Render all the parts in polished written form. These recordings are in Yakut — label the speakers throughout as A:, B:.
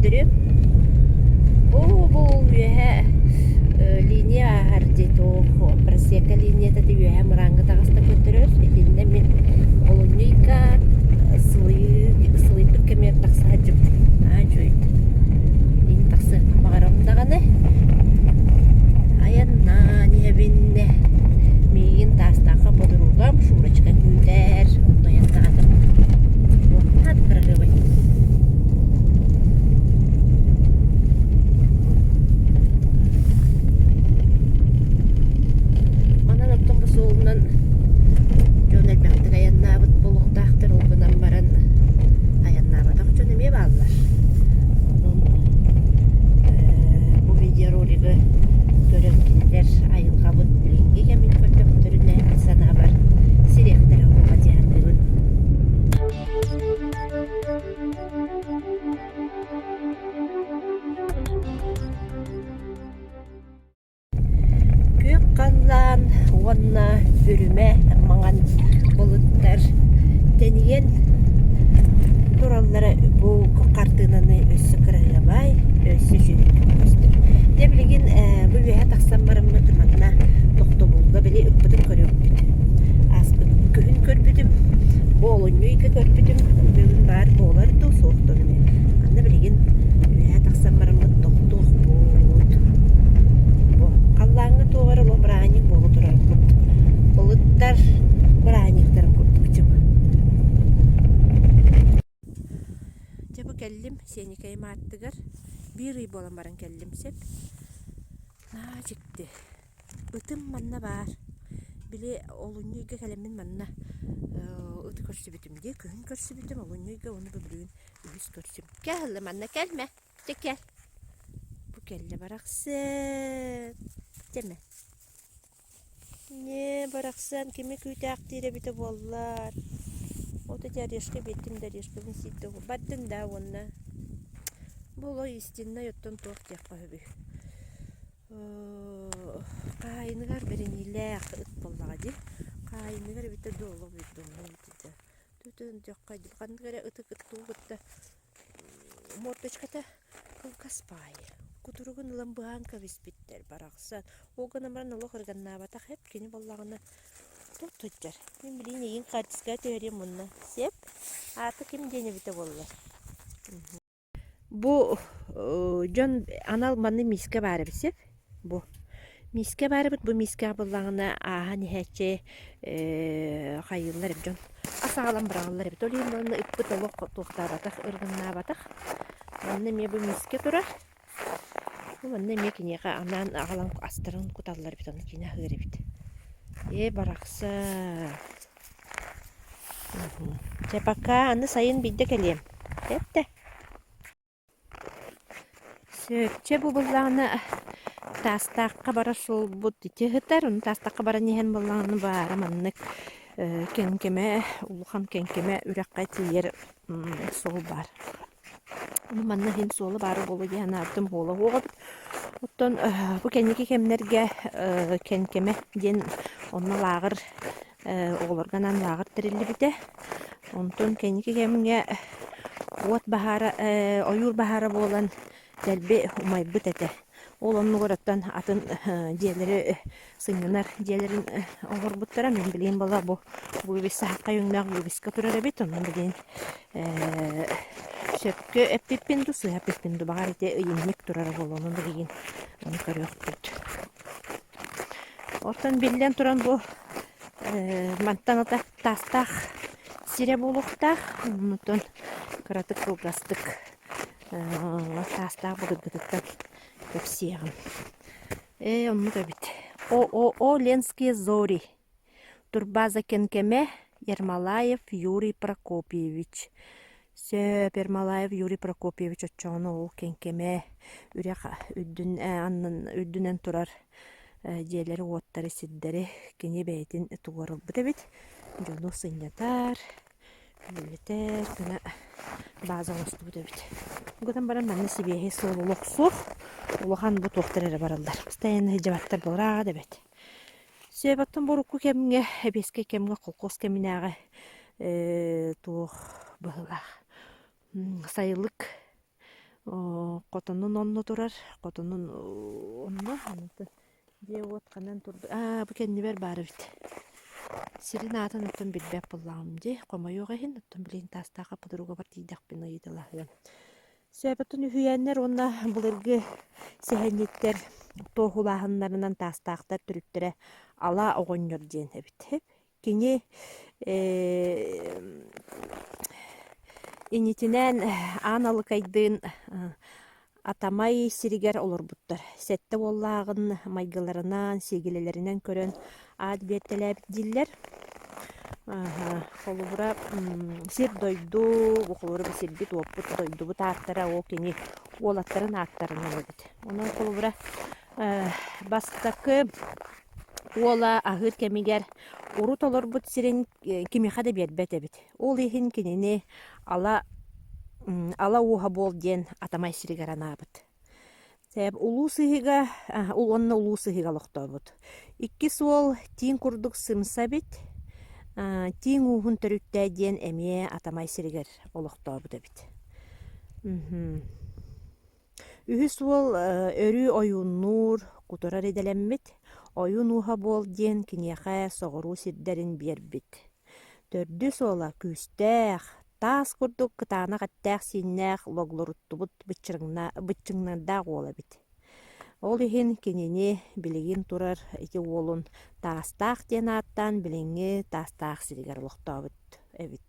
A: Көрдөрүөм. Бу бу үөһэ линия ааһар дии туох просека линията үөһэ мырааҥҥа таҕыста көрдөрөр. Итиннэ мин олунньу ыйга сылыйыы сылыйбыт кэмигэр тахса сылдьыбытым. Аа үчүгэй. Иһин тахсыахпын баҕарабын даҕаны. Айаннаан иһэбин. Миигин Таастаахха подругам Шурочка күүтэр. Онно айаннаатым. Туохтаат кыраһыабай. Манан оттон бу суолунан дьон элбэхтик айаннаабыт буолуохтаахтар. Ол гынан баран айаннаабатах дьон эмиэ бааллар. Онон бу видеоролигы көрөн кинилэр айылҕабыт билиҥҥи кэмин көрдөхтөрүнэ санаабар сириэхтэрэ уоҕа дии саныыбын. Күөх халлаан уонна үрүмэ маҥан былыттар тэнийэн тураллара бу хартыынаны өссө кыраһыабай, өссө үчүгэйдик көстөр. Дьэ билигин бу үөһэ тахсан бараммыт манна тохтобулга били ыппытын көрүөхпүт. Ааспыт күһүн көрбүтүм, бу олунньу ыйга көрбүтүм, бүгүн баар буолар дуу, суох дуу Аны билигин үөһэ тахсан бараммыт тохтуохпут. Бу халлааҥҥа туох эрэ олох бырааһынньык буола турар курдук. Былыттар бырааһынньыктарын курдук дьым. Дьэ бу кэллим Сиэникэйим ааттыгар. Биир ый буолан баран кэллим сөп. Наһаа дьикти. Ытым манна баар. Били олунньу ыйга кэлэммин манна ыты көрсүбүтүм дии. Күһүн көрсүбүтүм, олунньу ыйга уонна былырыын үһүс көрсүм. Кэл манна кэлмэ. Дьэ кэл. Бу кэллэ барахсан. Дьэмэ. Не барахсан кими күүтээхтиир эбитэ буоллар. Вот эти орешки биэрдим да орешкабын сиирдэ бардын да уонна бу олох истиннэй оттон туох диэххэ сөбүй Хаһаайыныгар бэриниилээх ыт буоллаҕа дии. Хаһаайыныгар эбитэ дуу олох биирдэ эбитэ Түтүн дьоххо ханнык эрэ ыты тугу кытта мордочката кылгас баайы. Кутуругун ылан быһаан кэбиспиттэр барахсан. Ол гынан баран олох ырыганнаабатах эп кини буоллаҕына тут сылдьар. Мин билигин эйигин хаартыскаҕа түһэриэм уонна сиэп. Аата ким диэн эбитэ буолла. Бу дьон анал манна миискэ баар эбит сөп. Бу миискэ баар эбит. Бу миискэҕэ буоллаҕына ааһан иһээччи хайыыллар эбит дьон ас аҕалан быраҕаллар эбит. Ол иһин манна ыппыт олох туохтаабатах, ыргыннаабатах. Манна эмиэ бу миискэ турар. Бу манна эмиэ киниэхэ анаан аҕалан астарын куталлар эбит, ону кини аһыыр эбит. Ээ барахсан. Чэ пока аны сайын биирдэ кэлиэм. Эттэ. Сөпчө бу буоллаҕына Таастаахха барар суолбут ити сытар. Ону Таастаахха баран иһэн буоллаҕына баара маннык Кэҥкэмэ улахан Кэҥкэмэ үрэххэ тиийэр суол баар. Ону манна иһин суола баара буолуо дии санаабытым уола суох эбит. Оттон бу кэнники кэмнэргэ Кэҥкэмэ диэн онно лааҕыр оҕолорго анаан лааҕыр тэриллибитэ. Онтон кэнники кэмҥэ уот баһаара, ойуур баһаара буолан дэлби умайбыт этэ. Ол оннугар оттон атын дьиэлэри сынньанар дьиэлэрин оҥорбуттара. Мин билигин буола бу вывес саһаххай өҥнөөх вывеска турар эбит. Онон билигин сөпкө эппиппин дуу, сыыһа эппиппин дуу, баҕар ити ыйынньык турара буолуо, онон билигин ону көрүөхпүт. Оттон биллэн туран бу мантан ата таастаах сирэ буолуохтаах. Онтон кыратык кылгастык таастаах былыргытыттан кэпсиэҕим. Ээ, оннук эбит. ООО «Ленские зори» турбаза Кэнкэмэ Ермолаев Юрий Прокопьевич. Сөп, Ермолаев Юрий Прокопьевич оччоҕуна ол Кэҥкэмэ үрэх үрдүн аннын үрдүнэн турар дьиэлэри-уоттары, сирдэри кини бэйэтин туруорбут эбит. Дьону сынньатар, үлэлэтэр гына бааза оҥостубут эбит. Гынан баран манна сибиэһэй суол олох суох. Улахан бу туохтар эрэ бараллар. Постоянно сылдьыбаттар буолар да эбит. Сөп, оттон бу урукку кэмҥэ, эбиэскэй кэмҥэ холкуос кэминээҕи туох быһыылаах сайылык. Хотонун онно турар, хотонун онно Дьиэ-уот ханан турбут аа бу кэннибэр баар эбит. Сирин аатын оттон билбэт буоллаҕым дии, хомойуох иһин, оттон билигин Таастаахха подругабар тиийдэхпинэ ыйыталаһыам. Сөбөтүн үһүйээннэр уонна былыргы сэһэнньиттэр туоһулааһыннарынан Таастаахтар төрүттэрэ Ала оҕонньор диэн эбит. Кини инитинээн Аан Алыкайдыын Атамай сиригэр олорбуттар. Сэттэ уоллааҕын майгыларынан, сиэгилэлэринэн көрөн аат биэртэлээбит дииллэр. Холобура, сир-дойду, холобура сирбит-уоппут, дойдубут ааттара ол кини уолаттарын ааттарынан эбит. Онон холобура бастакы Уола аһыыр кэмигэр урут олорбут сирин кимиэхэ да биэрбэт эбит. Ол иһин кинини Ала Ала ууһа буол диэн Атамай сиригэр анаабыт. Улуу сыһыыга уонна улуу сыһыыга олохтообут. Иккис уол тииҥ курдук сымса эбит. Тииҥ ууһун төрүттээ диэн эмиэ Атамай сиригэр олохтообут эбит. Үһүс уол өрүү ойууннуур, кутурар идэлэммит, ойуун ууһа буол диэн киниэхэ соҕуруу сирдэрин биэрбит. Төрдүс уола күүстээх, таас курдук кытаанах эттээх-сииннээх логлоруттубут быччыҥнардаах уол эбит. Ол иһин кинини билигин турар ити уолун Таастаах диэн ааттаан билиҥҥи Таастаах сиригэр олохтообут эбит.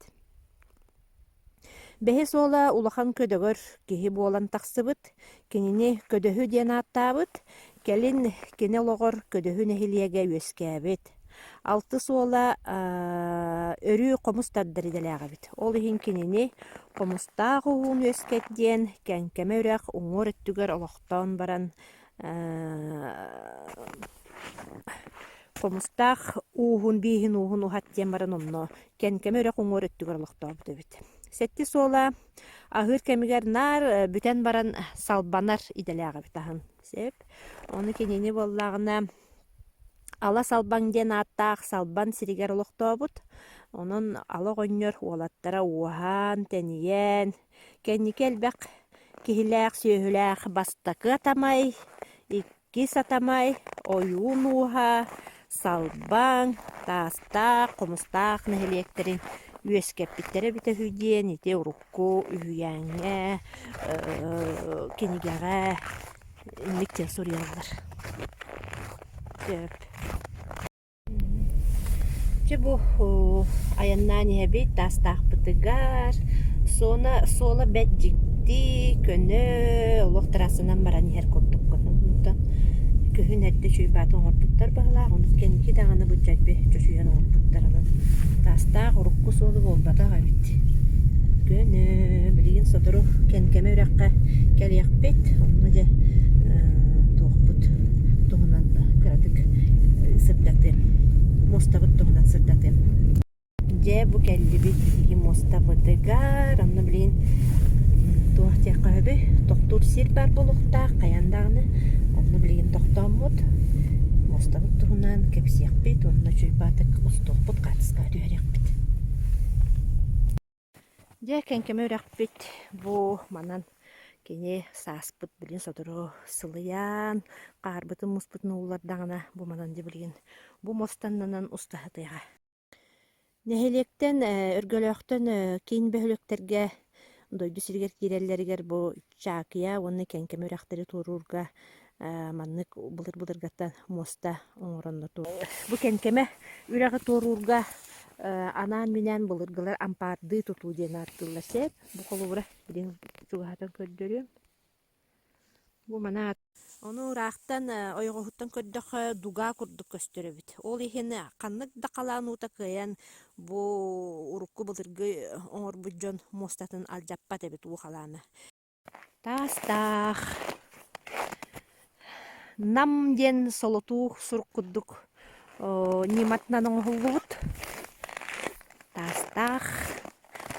A: Бэһис уола улахан көдөгөр киһи буолан тахсыбыт, кинини Көдөһү диэн ааттаабыт, кэлин кини олоҕор Көдөһү нэһилиэгэ үөскээбит. Алтыс уола өрүү хомус тардар идэлээх эбит. Ол иһин кинини Хомустаах уһуун үөскэт диэн Кэҥкэмэ үрэх уҥуор өттүгэр олохтоон баран Хомустаах ууһун бииһин ууһун уһат диэн баран онно Кэнкэмэ үрэх уҥуор өттүгэр олохтообут эбит. Сэттис уола аһыыр кэмигэр наар бүтэн баран салбанар идэлээх эбит аһын. Сөп. Ону кинини буоллаҕына Ала Салбаҥ диэн ааттаах Салбан сиригэр олохтообут. Онон Ала оҕонньор уолаттара уоһаан, тэнийэн, кэнники элбэх киһилээх, сүөһүлээх бастакы атамай, Икки сатамай, ойуун ууһа, Салбаҥ, Таастаах, Хомустаах нэһилиэктэрин үөскэппиттэрэ эбитэ үһү диэн ити урукку үһүйээҥҥэ, кинигэҕэ инник диэн суруйаллар. Сөп. Дьэ бу айаннаан иһэбит Таастаахпытыгар суона суола бэрт дьикти, көнө, олох трассанан баран иһэр курдуккун. Онтон күһүн эрдэ чуйбааты оҥорбуттар быһыылаах, ону кэнники даҕаны бу дьайбы чочуйан оҥорбуттар онон Таастаах урукку суолу буолбатах эбит. Көнө, билигин сотору Кэнкэмэ үрэххэ кэлиэхпит, онно дьэ туохпут туһунан кыратык сырдатыам, муостабыт туһунан сырдатыам. Дьэ, бу кэллибит биһиги муостабытыгар, онно билигин туох диэххэ сөбүй, тохтуур сир баар буолуохтаах, хайаан даҕаны, онно билигин тохтооммут муостабыт туһунан кэпсиэхпит уонна чуйбаатык устуохпут, хаартыскаҕа түһэриэхпит. Дьэ, Кэҥкэмэ үрэхпит бу манан кини сааспыт билигин сотору сылыйан, хаарбытын муспутун ууллардаҕына бу манан дьэ билигин бу муостаннанан уста сатыаҕа. Нэһилиэктэн Өргөлөөхтөн киин бөһүөлэктэргэ дойду сиригэр киирэллэригэр бу Чаакыйа уонна Кэҥкэмэ үрэхтэри туоруурга маннык былыр-былыргаттан муоста оҥороннор Бу Кэҥкэмэ үрэҕи туоруурга анаан-минээн былыргылар ампаардыы тутуу диэн ааттыыллар сөп. Бу холобура билигин чугаһатан көрдөрүөм. Бу маны Ону ыраахтан ойоҕоһуттан көрдөххө дуга курдук көстөр эбит. Ол иһин ханнык да халаан уута кыайан бу урукку былыргы оҥорбут дьон муостатын алдьаппат эбит уу халаана. Таастаах Нам диэн солотуу сурук курдук ньыматынан оҥоһуллубут. Таастаах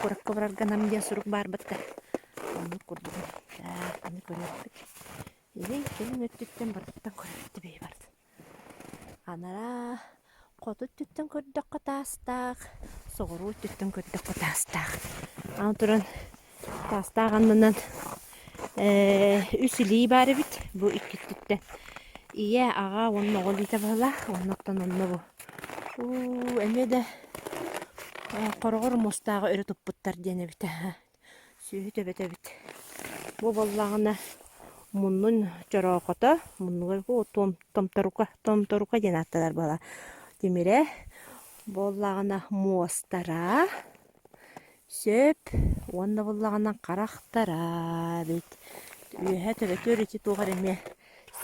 A: куоракка барарга Нам диэн сурук баар батта. Оннук курдук. Так, аны көрүөхпүт. Илин кэлин өттүттэн барытыттан көрөбүт бэйи барыт. Анараа хоту өттүттэн көрдөххө таастаах, соҕуруу өттүттэн көрдөххө таастаах. Аны туран таастаах аннынан. Үс илии баар эбит бу иккиттиттэн. Ийэ, аҕа уонна оҕо илиитэ быһыылаах. Оннуттан онно бу уу эмиэ да хороҕор муостааҕы өрө туппуттар диэн эбит Сүөһү төбөтө эбит. Бу буоллаҕына муннун чороохото, муннугар томторука, томторука диэн ааттанар буолар. Тимирэ буоллаҕына муостара сөп уонна буоллаҕына харахтара эбит. Үөһэ төбөтүгэр ити туох эрэ эмиэ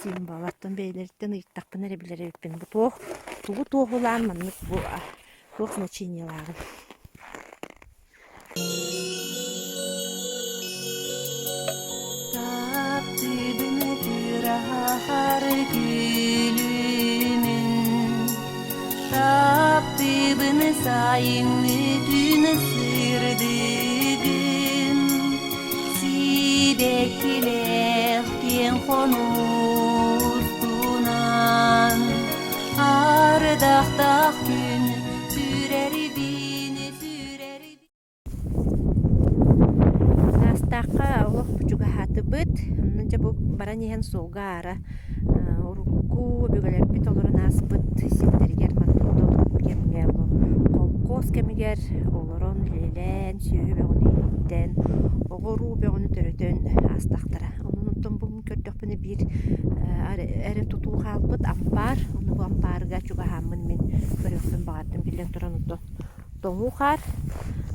A: символлартан бэйэлэриттэн ыйыттахпына эрэ билэр эбиппин. Бу туох тугу туоһулаан маннык бу туох значениелааҕын.
B: Таптыыбын кыраһар күлүмүн, Таптыыбын сайыҥҥы күн сырдыгын, Сибэккилээх киэҥ хонуустунан, Ардахтаах күн сүрэрбин сүрэрбин
A: Таастаахха олох чугаһаатыбыт. Онно дьэ бу баран иһэн суолга аара урукку өбүгэлэрбит олорон ааспыт сирдэригэр маннык урукку кэмҥэ олох холкуос кэмигэр олорон үлэлээн, сүөһү бөҕөнү ииттэн, оҕо-уруу бөҕөнү төрөтөн аастахтара. Онон оттон бу көрдөхпүнэ биир эрэ тутуу хаалбыт ампаар. Ону бу ампаарга чугаһааммын мин көрүөхпүн баҕардым. Биллэн туран оттон тоҥуу хаар,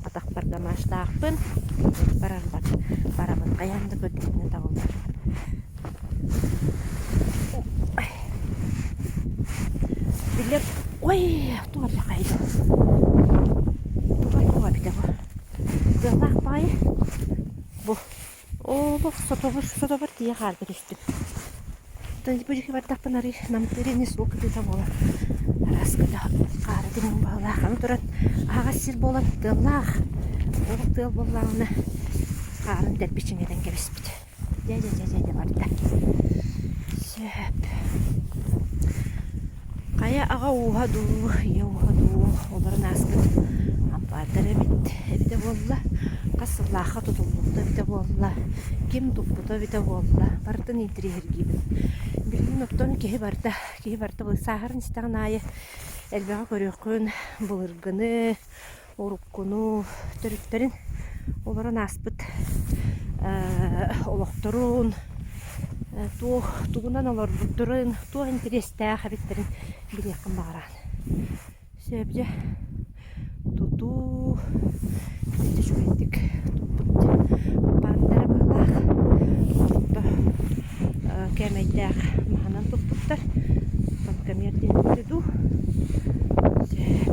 A: атахпар гамаштаахпын, барарбат барабын хайаан да көрдөхпүнэ табыллар. Биллэр ой туох эрэ туох туох эбитэ бу тыалаах баҕайы бу Олох сотобур сотобур тиийэ хаалга түстүм. Оттон бу диэки бардахпын арый намтыыр ини суол кытыыта буолан араас кыта хаара дириҥ баһылаах аны туран аһаҕас сир буолан тыаллаах. Ол тыал буоллаҕына хаарын дэлби чиҥэтэн кэбиспит. Дьэ дьэ дьэ дьэ барда. Сөп. Хайа аҕа ууһа дуу, ийэ ууһа дуу олорон ааспыт ампаардар эбит эбитэ буолла, хас сыллаахха тутуллубута эбитэ буолла, ким туппута эбитэ буолла, барытын интэриэһиргиибин. Билигин оттон киһи барыта, киһи барыта сааһыран истэҕин аайы элбэҕи көрүөххүн, былыргыны, уруккуну төрүттэрин олорон ааспыт олохторун, туох тугунан олорбуттарын, туох интэриэстээх эбиттэрин билиэххин баҕараҕын. Сөп дьэ тутуу ити үчүгэйдик туппут баардара быһыылаах. Орто кээмэйдээх маһынан туппуттар. Банкомер диэн эбитэ дуу.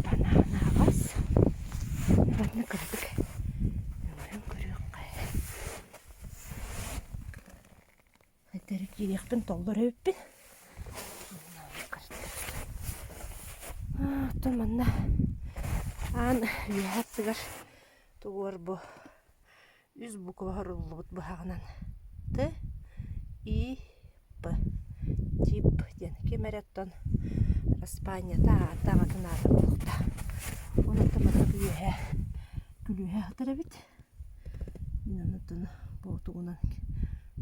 A: Банаанаҕас. Манна кыратык өҥөрөн көрүөххэ. Этэрэ киириэхпин толлор эбиппин. Оттон манна аан үөһэ аттыгар тугуор бу үс буква оһоруллубут быһаҕынан Т И П тип диэн ким эрэ оттон араспаанньата аата аҕатын аата буолуохтаах. Онтон маннык үөһэ күлүүһэ сытар эбит. Мин онтон бу тугунан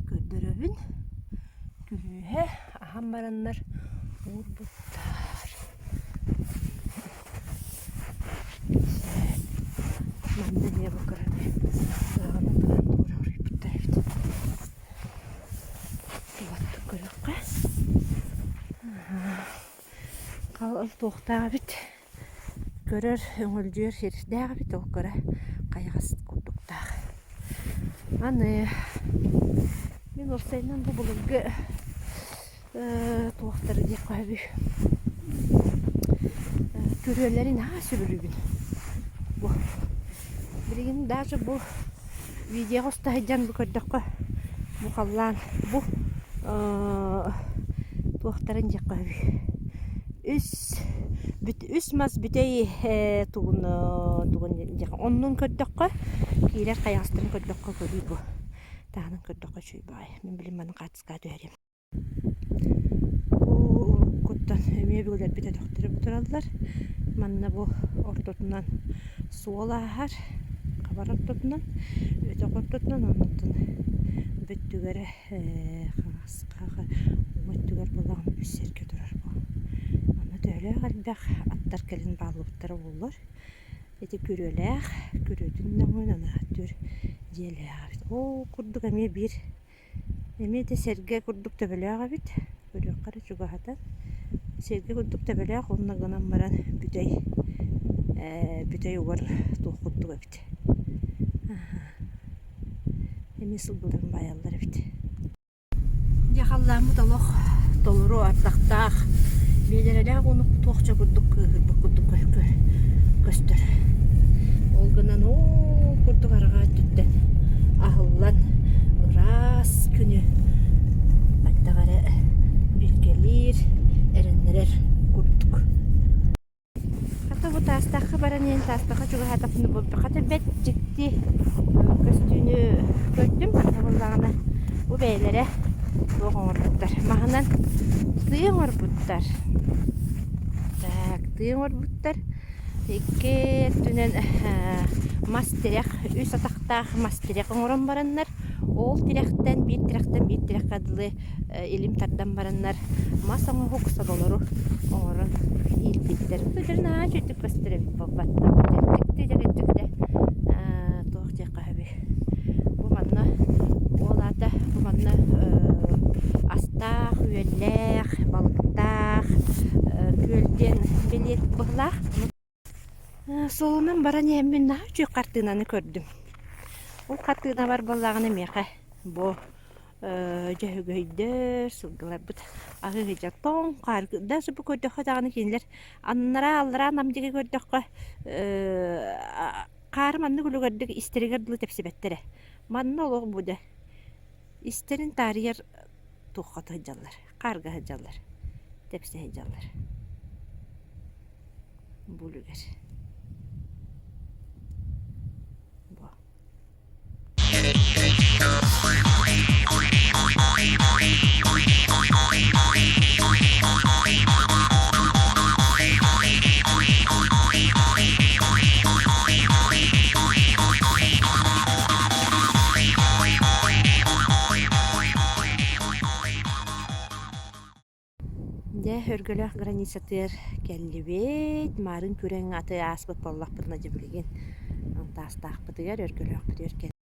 A: көрдөрөбүн. Күлүүһэ аһан бараннар уурбуттар. Манна эмиэ бу кыраны ыаҕана туран туора уруйбуттар эбит. Тугаттан көрүөххэ. Хал туохтаах эбит. Көрөр, өҥөлдьүйэр сирдээх эбит, ол кыра хайаҕас курдуктаах. Аны мин уопсайынан бу былыргы туохтары диэххэ сөбүй күрүөлэрин наһаа сөбүлүүбүн. Бу билигин даже бу видеоҕа уста сылдьан бу көрдөххө бу халлаан бу туохтарын диэххэ сөбүй үс бүт үс мас бүтэй тугун тугун диэх оннун көрдөххө киирэр хайаҕастарын көрдөххө көрүү бу таһынан көрдөххө үчүгэй баҕайы мин билим маны хаартыскаҕа түһэриэм Уруккуттан эмиэ өбүгэлэрбит өтөхтөрө тураллар. Манна бу ортотунан суол ааһар, хабар ортотунан, өтөх ортотунан, оннуттан. өттүгэр хаҥас уҥа өттүгэр буоллаҕына үс сэргэ турар бу. Онно төһөлөөх элбэх аттар кэлин бааллыбыттара буоллар. Ити күрүөлээх, күрүөтүн нөҥүө нанааттыыр дьиэлээх эбит. Ол курдук эмиэ биир эмиэ да сэргэ курдук төбөлөөх эбит. Көрүөххэ эрэ чугаһатан. Сэргэ курдук төбөлөөх уонна гынан баран бүтэй бүтэй угар туох курдук эбит. Эмиэ сылгыларын баайаллар эбит. Дьэ халлааммыт олох толору ардахтаах, биэдэрэлээх ууну туохча курдук кыыһырбыт курдук көстөр. Ол гынан ол курдук арҕаа өттүттэн аһыллан ыраас күнү хайдах эрэ билгэлиир, эрэннэрэр курдук. Хата бу Таастаахха баран иһэн Таастаахха чугаһаатахпына буолбут хата бэрт дьикти көстүүнү көрдүм. Хата буоллаҕына бу бэйэлэрэ туох оҥорбуттар. Маһынан тыы оҥорбуттар. Так, тыы оҥорбуттар. Икки өттүнэн мас тирэх, үс атахтаах мас тирэх оҥорон бараннар, ол тирэхтэн биир тирэхтэн биир тирэххэ дылы илим тардан бараннар мас оҥоһук соболору оҥорон иилбиттэр. Дьэ наһаа үчүгдүк көстөр эбит буолбатта. Дьэ дьэ туох диэххэ сөбүй. Бу манна ол аата бу манна астаах, үөллээх, балыктаах күөл диэн бэлиэ быһыылаах. Суолунан баран иһэммин наһаа үчүгэй хартыынаны көрдүм. Ол хартыынабар буоллаҕына миэхэ бу дьөһөгөйдөр, сылгыларбыт аһыы сылдьар тоҥ хаар да субу көрдөххө даҕаны кинилэр аннараа аллараа нам диэки көрдөххө хаары маннык үлүгэрдик истэригэр дылы тэпсибэттэрэ. Манна олох бу да истэрин таарыйар туохха сылдьаллар, хаарга сылдьаллар, тэпсэ сылдьаллар. Бу үлүгэр. Бу. Дьэ, Өргөлөөх границатыгар кэллибит. Маарын күрэҥ аты ааспыт буоллахпытына дьэ билигин Таастаахпытыгар, Өргөлөөхпүтүгэр кэллибит.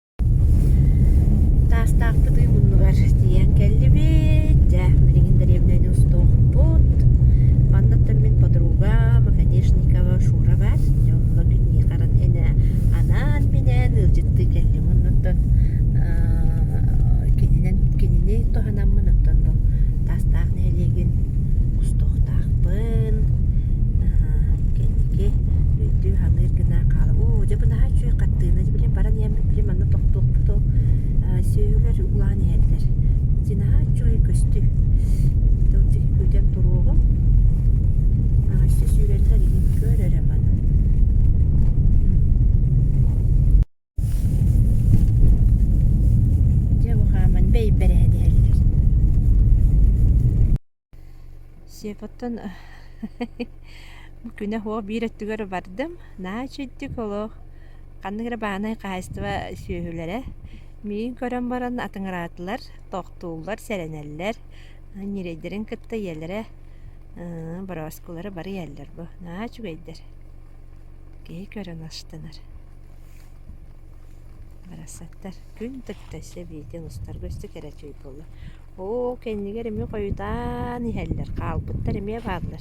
A: Таастаахпытын муннугар тиийэн кэллибит. Дьэ, билигин дэриэбинэни устуохпут. Маннаттан мин подругам Оконешникова Шура баар. Дьэ, онно күннии харан энэ анаан-минээн ыалдьыттыы кэллим. Оннуттан кининэн кинини туһанаммын оттон бу Таастаах нэһилиэгин устуохтаахпын. Кэнники өйдүү саныыр гына хаала. Оо, дьэ бу наһаа үчүгэй хартыына. Дьэ билин баран иһэммит билин манна тохтуохпут ол сүөһүлэр уулаан иһэллэр. Ити наһаа үчүгэй көстүү. Ол диэки күүтэн туруоҕум. Өссө сүүрэллэр игин көр эрэ маны. Дьэ бу хааман бэйбэрэһэн иһэллэр. Сиэпоттон бу күнэ суох биир өттүгэр бардым. Наһаа үчүгдүк олох ханнык эрэ баанай хаһаайыстыба сүөһүлэрэ миигин көрөн баран атыҥыраатылар, тохтууллар, сэрэнэллэр. Ньирэйдэрин кытта ийэлэрэ борооскулара бары иһэллэр бу. Наһаа үчүгэйдэр. Киһи көрөн астынар. Барахсаттар күн тыкта өссө биирдэн устарга өссө кэрэ үчүгэй буолла. Оо, кэннигэр эмиэ хойутаан иһэллэр, хаалбыттар эмиэ бааллар.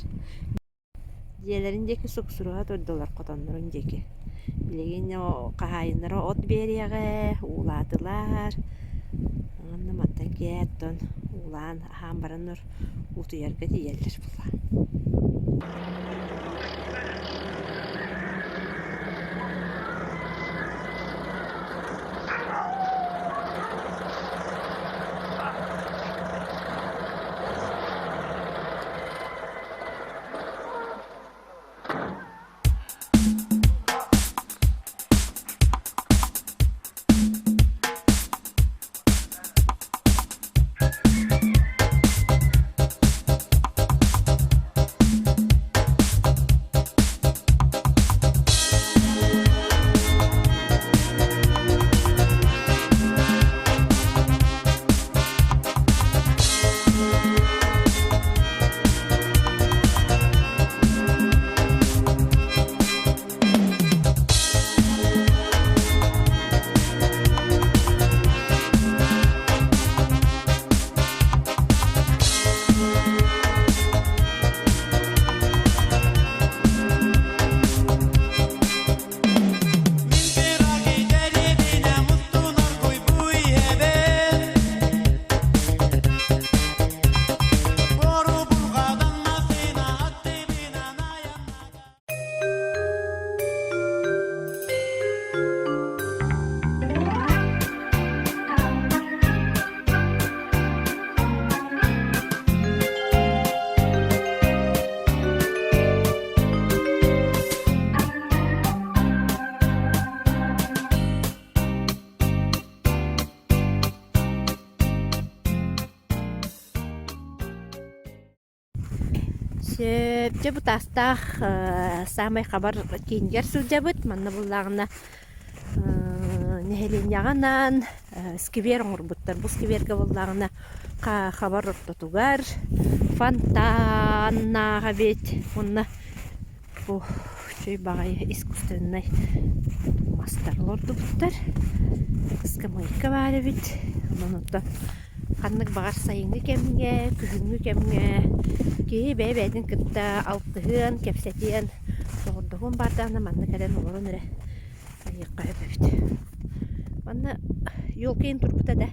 A: Дьиэлэрин диэки суксуруһа турдулар хотоннорун диэки. Билигин хаһаайыннара от биэриэҕэ, уулаатылар. Уонна мантан киэһэ оттон уулаан, аһаан бараннар утуйарга тиийэллэр буолла. Сөп, дьэ бу Таастаах саамай хабар киинигэр сылдьабыт. Манна буллаҕына нэһилиэнньэҕэ анаан сквер оҥорбуттар. Бу сквергэ буоллаҕына хабар ортотугар фонтаннаах эбит уонна бу үчүгэй баҕайы искусственнай мастар олордубуттар. Ыскамыайка баар эбит. Онон оттон ханнык баҕар сайыҥҥы кэмҥэ, күһүҥҥү кэмҥэ киһи бэйэ-бэйэтин кытта алтыһыан, кэпсэтиэн, доҕордоһуон баардаҕына манна кэлэн олорон эрэ айыахха сөп эбит. Манна елка иһин турбута да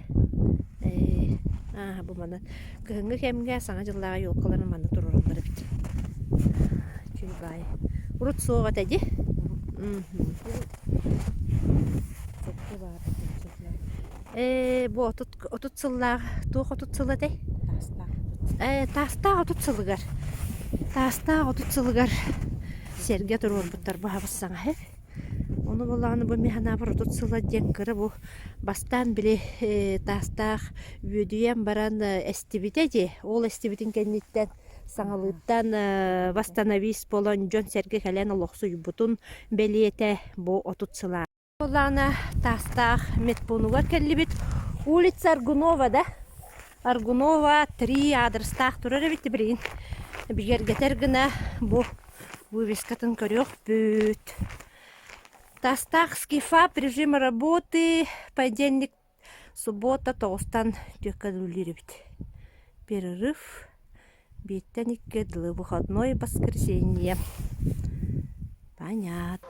A: ээ ааһа бу манан кыһыҥҥы кэмҥэ Саҥа дьыллааҕы елкаларын манна туруораллар эбит. Үчүгэй баайы. Урут суох этэ дии. Ээ, бу 30 сыллаах туох 30 сыл этэй? Таастаах. Ээ, Таастаах 30 сылыгар. Таастаах 30 сылыгар сэргэ туруорбуттар бу хабыс саҥаһы. Ону буоллаҕына бу мин санаабар 30 сыла диэн кыра бу бастаан били Таастаах үөдүйэн баран эстибитэ дии. Ол эстибитин кэнниттэн саҥалыыттан восстановись буолан дьон-сэргэ кэлэн олохсуйбутун бэлиэтэ бу 30 сыла. Буоллаҕына Таастаах медпуунугар кэллибит. Улица Аргунова да? Аргунова 3 аадырыстаах турар эбит билигин бигэргэтэр гына бу вывескатын көрүөхпүт. Таастаахский ФАП режим работы понедельник суббота тоҕустан түөккэ дылы эбит. Перерыв бииртэн икки дылы выходной воскресенье. Понятно.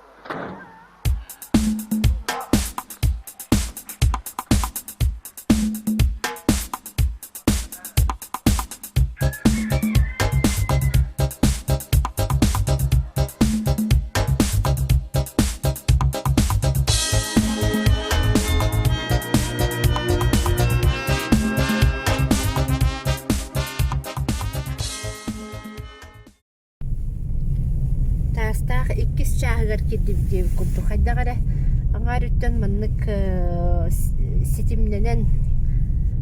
A: Таастаах иккис чааһыгар киирдибит диэбит курдук хайдах эрэ аҥаар өттүн маннык ситимнэнэн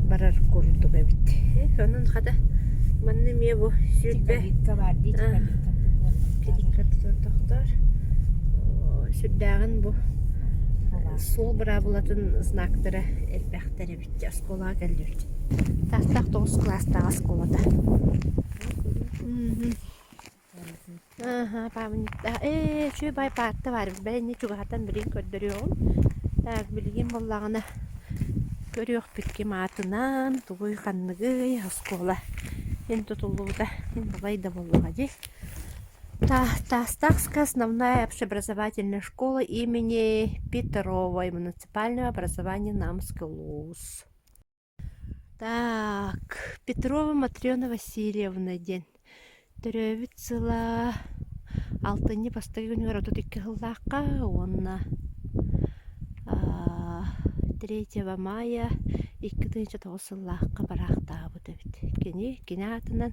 A: барар курдук эбит. Онон хата манна эмиэ бу 20 тохтоор сүрдээҕин бу суол быраабылатын знактара элбэхтэр эбит оскуолаҕа кэллибит. Таастаах тоҕус кылаастаах оскуолата. Аха, памятник ээ, үчүгэй баай паарта баар эбит. Бэл инньэ чугаһатан билигин көрдөрүөҕүм. Так, билигин буоллаҕына көрүөхпүт ким аатынан, тугуй ханныгый, оскуола ин тутуллубута ин балай да буоллаҕа дии. Таастаахская основная общеобразовательная школа имени Петровой муниципального образования Намский улуус. Так, Петрова Матрена Васильевна диэн төрөөбүт сыла алтынньы бастакы күнүгэр 32 сыллаахха уонна 3 мая 2009 сыллаахха бараахтаабыт эбит. Кини кини аатынан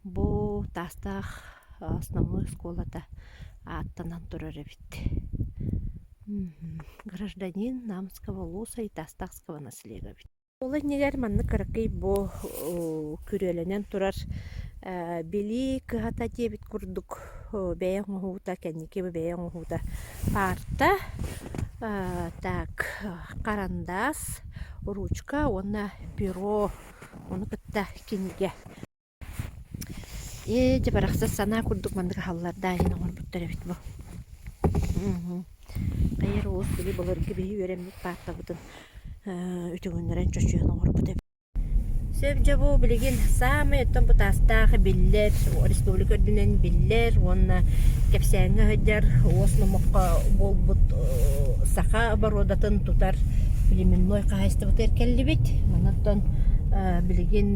A: бу Таастаах основной оскуолата ааттанан турар эбит. Гражданин Намского улуса и Таастахского наслега эбит. Ол иннигэр маннык кыракый бу күрүөлэнэн турар билии кыһата диэбит курдук бэйэ оҥоһуута, кэнники бу бэйэ оҥоһуута паарта, так харандаас, ручка уонна перо, ону кытта кинигэ. Ээ, дьэ барахсан санаа курдук маннык аһаллардаах иһин оҥорбуттар эбит бу. Хайа уус били былыргы биһи үөрэммит паартабытын үтүгүннэрэн чочуйан оҥорбут эбит. Сөп дьэ бу билигин саамай оттон бу таастаах биллэр, республика үрдүнэн биллэр уонна кэпсээҥҥэ сылдьар уос номоххо буолбут саха боруодатын тутар племенной хаһаайыстыбатыгар кэллибит. Онон билигин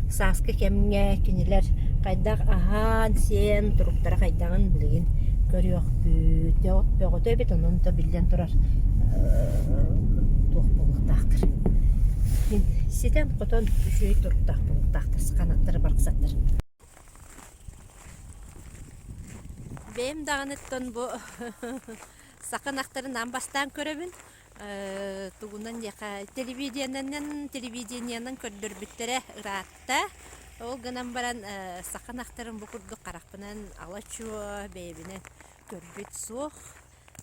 A: сааскы кэмҥэ кинилэр хайдах аһаан-сиэн туруктара хайдаҕын билигин көрүөхпүт. От бөҕөтө эбит, онон да биллэн турар туох буолуохтаахтар. Ситэн-хотон үчүгэй туруктаах буолуохтаахтар, саханаттара барахсаттар. Бэйэм даҕаныттан бу саха ынахтарын аан бастаан көрөбүн. Тугунан диэхэ телевидениенэн телевидениенэн көрдөрбүттэрэ ыраатта. Ол гынан баран саха ынахтарын бу курдук харахпынан ала-чуо бэйэбинэн көрбүт суох.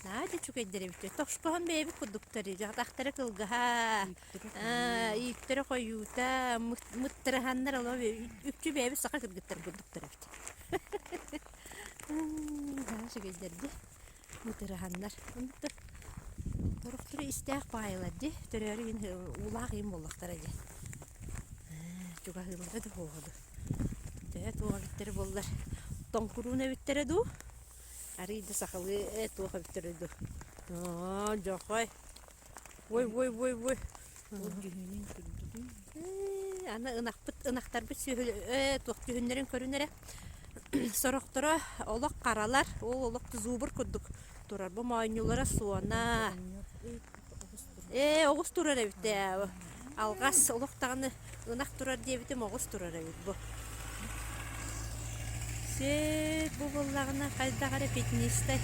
A: Наһаа да үчүгэйдэр эбит. Тохшпоһон бэйэбит курдуктар. Атахтара кылгаһа, ииктэрэ хойуута, мыттырыһаннар олох үкчү бэйэбит саха кыргыттар курдуктар эбит. Наһаа үчүгэйдэр дии. Мытырыһаннар. Торохтору истээх баайылар дии. Төрөөрү иһин уулаах иһин буоллахтара дии. Чугаһыыллара да буолуо дуу. Төһө туох эбиттэрэ буоллар тоҥкуруун эбиттэрэ дуу? Арыый да сахалыы туох эбиттэрэ дуу? Оо, дьохой. Ой, ой, ой, ой.
B: Ол дьүһүнүн көрдүгүн.
A: Аны ынахпыт ынахтарбыт сүөһү туох дьүһүннэрин көрүн эрэ. Сорохторо олох харалар, ол олох зубр курдук турар. Бу моонньулара суона. Ээ, оҕус турар эбит ээ. Алҕас олох даҕаны ынах турар диэбитим оҕус турар эбит бу. Сиэт бу буоллаҕына хайдах эрэ пятнистай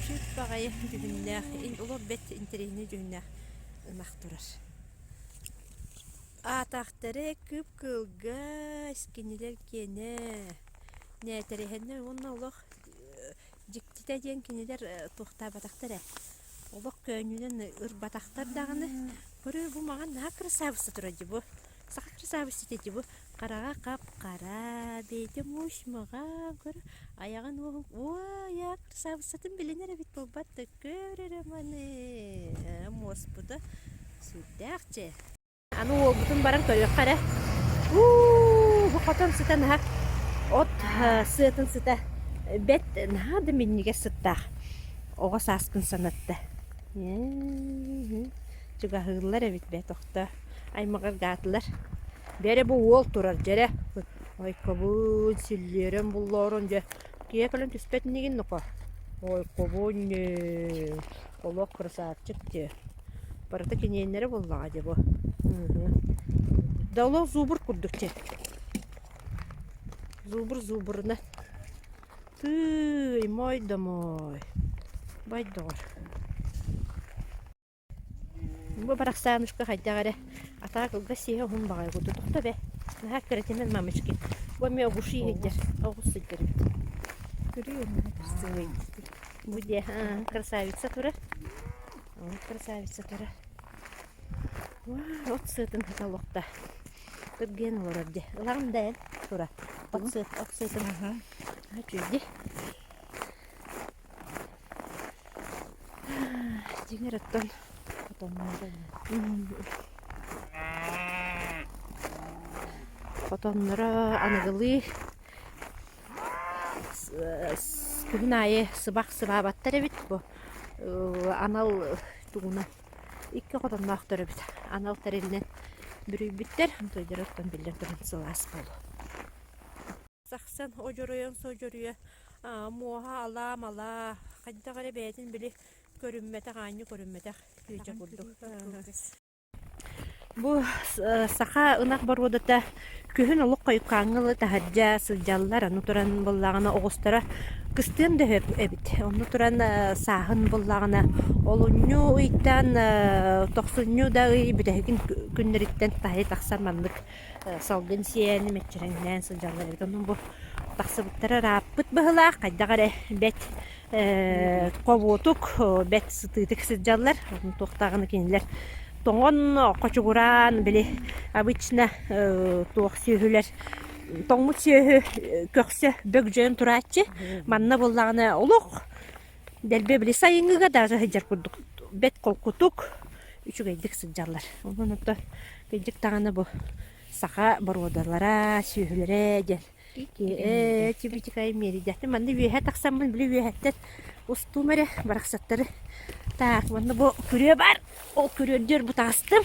A: чүт баҕайы дьүһүннээх, олох бэрт интэриэһинэй дьүһүннээх ынах турар. Аатахтара кып-кылгас, кинилэр киэнэ нээтэрэһэннэр уонна олох дьиктитэ диэн кинилэр туохтаабатахтар ээ. Олох көөнньүнэн ырбатахтар даҕаны. Көрүө бу маҕан наһаа красавица турар дии бу. Саха красавица дии бу. Хараҕа хап-хара, бэйэтэ муус-маҕан, көр айаҕын уоһун уой красавицатын билинэр эбит буолбат да көр эрэ маны муоспута сүрдээх чэ. Аны уолбутун баран көрүөххэ эрэ. Уу, бу хотон сыта наһаа от сыатын сыта бэт наһаа да минньигэс сыттаах. Оҕо сааскын санатта. Чугаһыыллар эбит бэт охто. Аймаҕыргаатылар. Бэрэ бу уол турар дьэрэ. Ойкобун, сүллүөрэн буллоорун дьэ. Киһи кэлэн түспэт инигин ноко. Ойкобун Олох красавчик дии. Барыта киниэннэрэ буоллаҕа дии бу. Да олох зубр курдук дии. Зубр зубрына. Тыый, мой да мой. Бай доҕор. Бу барахсаанушка хайдах эрэ атаҕа кылгас сиһэ уһун баҕайы курдук тохто бэ. Наһаа кэрэтинэн мамочки. Бу эмиэ оҕус иһирдэр. Оҕус сылдьар эбит. Көрүө красивый. Бу диэ красавица турар. Вот красавица турар. От сыатын хата олохто. Кыргыан олорор дьэ. Ылаҕын да эн тура. От сыат, от сыатын. Үчүгэй. Дьиҥэр оттон хотонноро аныгылыы күһүн аайы сыбах сыбаабаттар эбит бу анал тугунан икки хотонноохтор эбит анал тэрилинэн бүрүйбүттэр онтуйдара оттон биллэн туран сылаас буолуо Сахсан одьоруйан содьоруйа муоһа алаа-малаа хайдах эрэ бэйэтин били көрүммэтэх аанньа көрүммэтэх күөдьэ курдук. Бу саха ынах боруодата күһүн олох хойуккааҥҥа ыла таһырдьа сылдьаллар, аны туран буоллаҕына оҕустара кыстыан да сөп эбит. Онно туран сааһын буоллаҕына олунньу ыйтан тохсунньу да ый бүтэһигин күннэриттэн таһы тахсан маннык салгын сиэн мэччирэҥнээн сылдьаллар эбит. Онон бу тахсыбыттара ырааппыт быһыылаах, хайдах эрэ бэт хобуотук, бэт сытыытык сылдьаллар. Туох даҕаны кинилэр тоҥон хочугураан, били обычно туох сүөһүлэр тоҥмут сүөһү көхсө бөгдьөйөн турааччы. Манна буоллаҕына олох дэлби били сайыҥҥыга даже сылдьар курдук бэт холкутук үчүгэйдик сылдьаллар. Онон оттон кырдьык даҕаны бу саха боруодалара, сүөһүлэрэ диэн ээ тибитикай миэрийдэхтин манна үөһэ тахсаммын били үөһэттэн устуум эрэ барахсаттары так манна бу күрүө баар ол күрүөрдүөр бу таҕыстым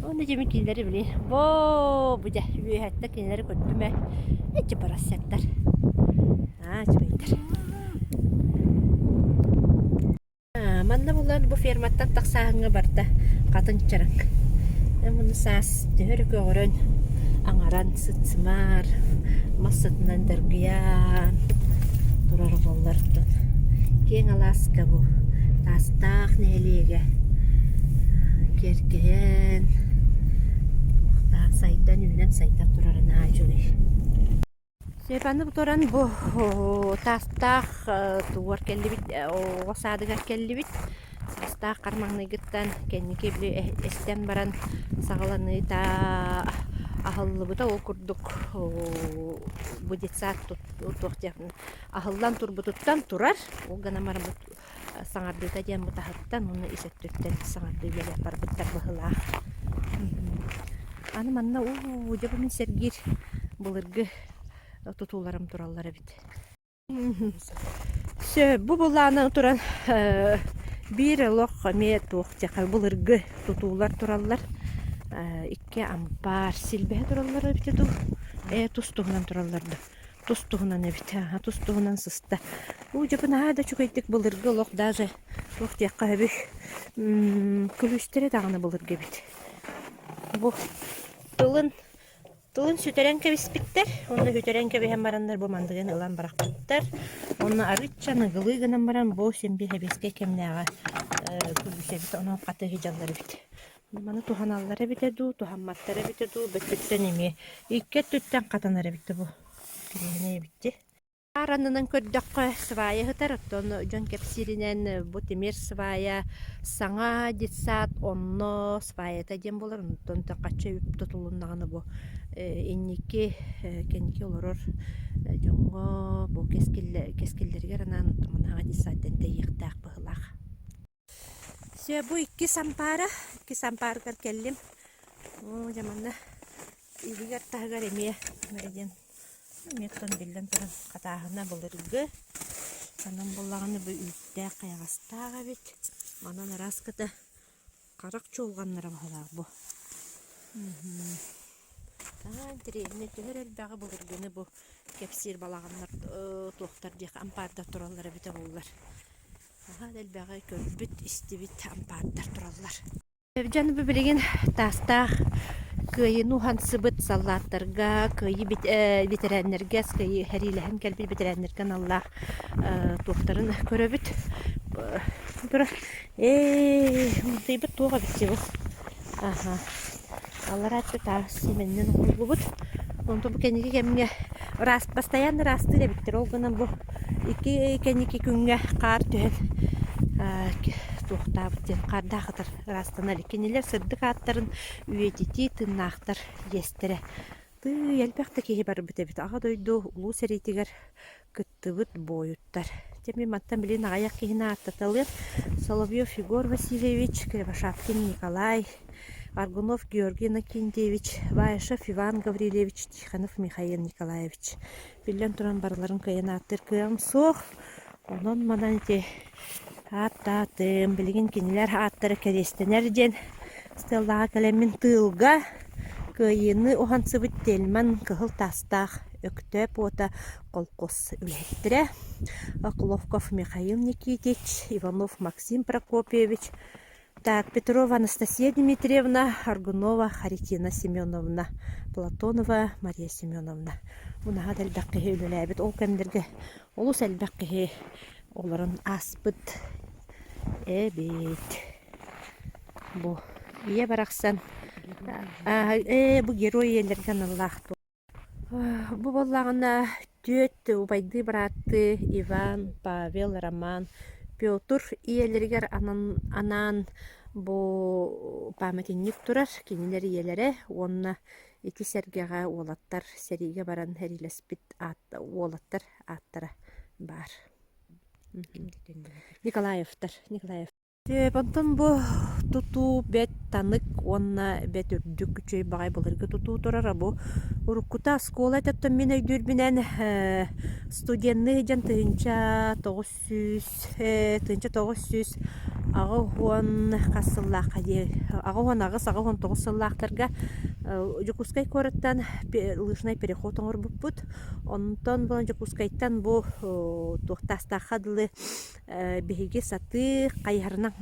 A: уонна дьэ мин кинилэри били боо бу дьэ үөһэттэн кинилэри көрдүм ээ эчи барахсаттар аа үчүгэйдэр Манна булан бу ферматтан тахсааһыҥҥа барда хатыҥ чараҥ. Муну саас төһө эрэ көҕөрөн, аҥаран сыт-сымар, мас сытынан дыргыйан турар буоллартан. Киэҥ алааска бу Таастаах нэһилиэгэ киэркэйэн туохтаан. Сайдан, үүнэн сайдан турара наһаа үчүгэй. Сөп аны туран бу таастаах тугар кэллибит, оҕо саадыгар кэллибит. Таастаах хар маҥнайгыттан кэнники били эстэн баран саҕаланыыта аһыллыбыта. Ол курдук бу детсад туох диэх аһыллан турбутуттан турар. Ол гынан баран бу саҥардыыта диэн бу таһыттан уонна ис өттүттэн саҥардыы үлэлээх барбыттар быһыылаах. Аны манна уу дьэ бу мин сэргиир былыргы тутууларым тураллар эбит. Сөп, бу былааны туран биир олох эмиэ туох диэххэ былыргы тутуулар тураллар. Икки ампаар силбэһэ тураллар эбитэ дуу, ээ тус-туһунан тураллар дуу. Тус-туһунан эбит, аһа тус-туһунан сыста. Уу дьэ бу наһаа да үчүгэйдик былыргы олох даже туох диэххэ сөбүй, күлүүстэрэ даҕаны былыргы эбит. Бу тылын тылын сүтэрэн кэбиспиттэр. Уонна сүтэрэн кэбиһэн бараннар бу мандыгын ылан бырахпыттар. Уонна арыычча аныгылыы гынан баран бу син биир сэбиэскэй кэмнээҕи күлүүс эбит, онон хатыы сылдьаллар эбит. Маны туһаналлар эбитэ дуу, туһамматтар эбитэ дуу, бөттүттэн эмиэ икки өттүттэн хатанар эбит бу. Кириэһинэй эбит дии. Хаар аннынан көрдөххө свая сытар, оттон дьон кэпсииринэн бу тимир свая саҥа детсад онно сваята диэн буолар, онтон хачча үп тутулуннаҕына бу инники кэнники олорор дьоҥҥо бу кэскиллэригэр анаан оттон манаҕа детсадтан тэйиэхтээх быһыылаах. Все, бу иккис ампаара, иккис ампаарыгар кэллим. Оо, дьэ манна иһигэр таһыгар эмиэ диэн эмиэ оттон биллэн туран хатааһына былыргы. Онон буоллаҕына бу үүттээх хайаҕастаах эбит. Манан араас-кыта харах чуулганнара баһылаах бу. Аа, интэриэһинэй төһө эрэ элбэҕи былыргыны бу кэпсиир балаҕаннар туохтар диэх ампаардар тураллар эбитэ буоллар. Наһаа да элбэҕи көрбүт, истибит ампаардар тураллар. Дьон бу билигин таастаах кыайыыны уһансыбыт саллааттарга, кыайыы бэтэрээннэргэ, кыайыы сэриилэһэн кэлбит бэтэрээннэргэ аналлаах туохтарын көрөбүт. Ээ, мындыйбыт туох эбит дии бу? Аха. Аллараа өттө таас сиэмэннэн оҥоһуллубут. Онтон бу кэнники кэмҥэ ыраас, постоянно ыраастыыр эбиттэр. Ол гынан бу икки кэнники күҥҥэ хаар түһэн туохтаабыт диэн хаардаах ытар ыраастана илик. Кинилэр сырдык ааттарын үйэтитии тыыннаахтар иэстэрэ. Тыый, элбэх да киһи барбыт эбит. Аҕа дойду Улуу сэриитигэр кыттыбыт буойуттар. Дьэ мин мантан билигин аҕыйах киһини ааттаталыам. Соловьев Егор Васильевич, Кривошапкин Николай, Аргунов Георгий Иннокентьевич, Баишев Иван Гаврильевич, Тихонов Михаил Николаевич. Биллэн туран барыларын кыайан ааттыыр кыаҕым суох. Онон манан ити ааттаатым. Билигин кинилэр ааттара кэриэстэнэр диэн стеллаҕа кэлэммин тыылга кыайыыны уһансыбыт Тельман кыһыл таастаах Өктөөп уота колхоз үлэһиттэрэ Околовков Михаил Никитич, Иванов Максим Прокопьевич, так, Петрова Анастасия Дмитриевна, Аргунова Харитина Семеновна, Платонова Мария Семеновна. Бу наһаа да элбэх киһи үлэлээбит. Ол кэмнэргэ олус элбэх киһи олорон ааспыт эбит. Бу ийэ барахсан ээ бу герой ийэлэргэ аналлаах Бу буоллаҕына түөрт убайдыы-бырааттыы Иван, Павел, Роман, Петр ийэлэригэр анаан бу памятник турар. Кинилэр ийэлэрэ уонна ити сэргэҕэ уолаттар сэриигэ баран сэриилэспит уолаттар ааттара баар. Николаевтар Николаев Онтон бу тутуу бэрт танык уонна бэрт үрдүк үчүгэй баҕайы былыргы тутуу турара бу уруккута оскуола этэ оттон мин өйдүүрбүнэн студенныы сылдьан 1980 хас сыллаахха диэ 88 89 сыллаахтарга Дьокуускай куораттан лыжный переход оҥорбуппут. Онтон бу Дьокуускайтан бу туох таастаахха дылы биһиги сатыы хайыһарынан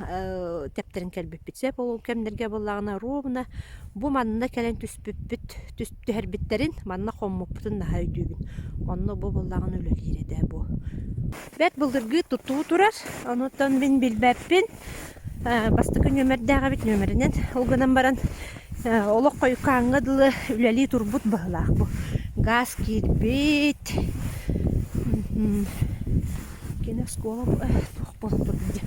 A: тэптэрэн кэлбиппит сөп. Ол кэмнэргэ буоллаҕына ровно бу манна кэлэн түспүппүт түһэрбиттэрин манна хоммуппутун наһаа өйдүүбүн. Онно бу буоллаҕына үлэлиир этэ бу. Бэрт былыргы тутуу турар. Онуттан мин билбэппин. Бастакы нүөмэрдээх эбит нүөмэринэн. Ол гынан баран. Олох хойуккааҥҥа дылы үлэлии турбут быһыылаах бу. Газ киирбит. Кини оскуола туох буолан турбут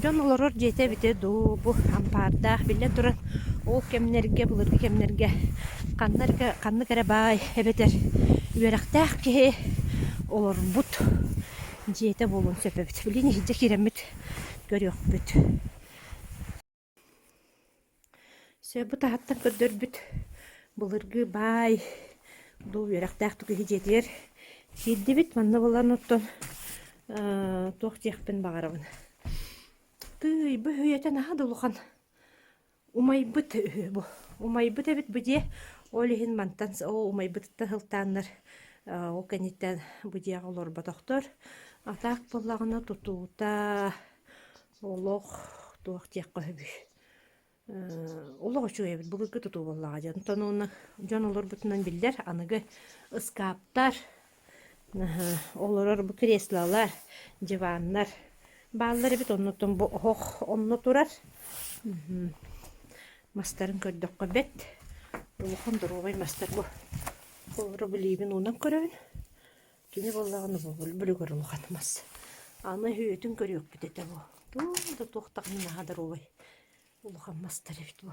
A: дьон олорор дьиэтэ эбитэ дуу, бу ампаардаах биллэн туран ол кэмнэргэ, былыргы кэмнэргэ ханна эрэ ханнык эрэ баай эбэтэр үөрэхтээх киһи олорбут дьиэтэ буолуон сөп эбит. Билигин иһирдьэ киирэммит көрүөхпүт. Сөп бу таһыттан көрдөрбүт былыргы баай дуу үөрэхтээх киһи дьиэтигэр киирдибит. Манна булан оттон туох диэхпин баҕарабын. Тыый, бу өйөтө наһаа да улахан умайбыт үһү бу. Умайбыт эбит бу дьиэ. Ол иһин мантан ол умайбытыттан сылтааннар ол кэнниттэн бу дьиэҕэ олорботохтор. А так буоллаҕына тутуута Олох туох диэххэ сөбүй олох үчүгэй эбит былыргы тутуу буоллаҕа дьэ онтон уонна дьон олорбутунан биллэр аныгы ыскааптар олорор бу креслолар диваннар бааллар эбит оннуттан бу оһох онно турар мастарын көрдөххө бэрт улахан доруобай мастар бу олору билиибин уунан көрөбүн Кини буоллаҕына бүлүгэр улахан мас. Аны үһүөтүн көрүөхпүт этэ бу. Туох да туох даҕаны наһаа доруобай улахан мастар эбит бу.